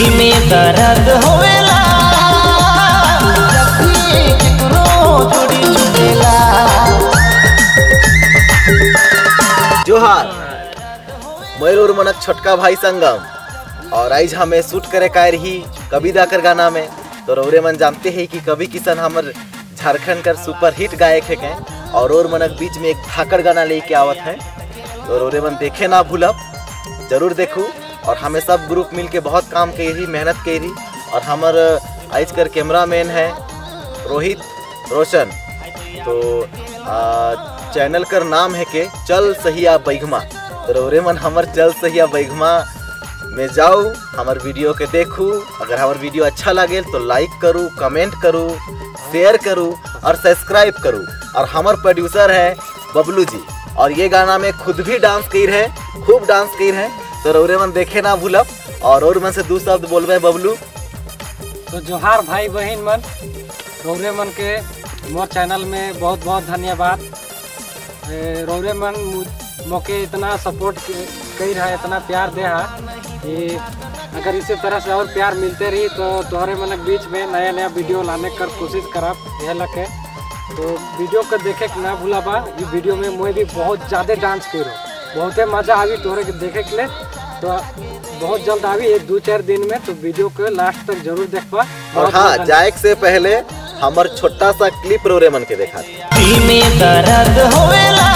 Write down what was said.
दिल में दर्द होवेला जब भी केकरो जोड़ी छूटेला। जोहार, मयूर मनक छोटका भाई संगम और आज हमें शूट करे का रही कवि दाकर गाना में। तो रौरे मन जानते हैं कि कवि किशन हमर झारखंड कर सुपर हिट गायक है के और मनक बीच में एक धाकड़ गाना लेके आवत है। तो रौरे मन देखे ना भूलब, जरूर देखू। और हमें सब ग्रुप मिल के बहुत काम करी, मेहनत करी। और हमर आज कर कैमरा मैन है रोहित रोशन। तो चैनल कर नाम है के चल सहिया बैघमा। तो रौरे मन हमर चल सहिया बैघमा में जाओ, हमार वीडियो के देखू। अगर हमार वीडियो अच्छा लगे तो लाइक करूँ, कमेंट करूँ, शेयर करूँ और सब्सक्राइब करूँ। और हमार प्रोड्यूसर है बबलू जी और ये गाना में खुद भी डांस कर है, खूब डांस कर है। तो रौरे मन देखे ना भूलब। और मन से दो शब्द बोलबे बबलू। तो जोहार भाई बहन मन, रौरे मन के मोर चैनल में बहुत बहुत धन्यवाद। रौरे मन मोके इतना सपोर्ट कर रहा है, इतना प्यार दे है कि अगर इसी तरह से और प्यार मिलते रही तो तोहरे मन के बीच में नया नया वीडियो लाने कर कोशिश करब यह लके। तो वीडियो को देखे के ना भूलाबा। ये वीडियो में मैं भी बहुत ज़्यादा डांस करो, बहुते मज़ा आवी तोहरे के देखे के लिए। तो बहुत जल्द आवी एक दो चार दिन में, तो वीडियो को लास्ट तक जरूर देखबा। और हाँ, जाए से पहले हमार छोटा सा क्लिप रोरे मन के देखा। दिल में दर्द होवेला।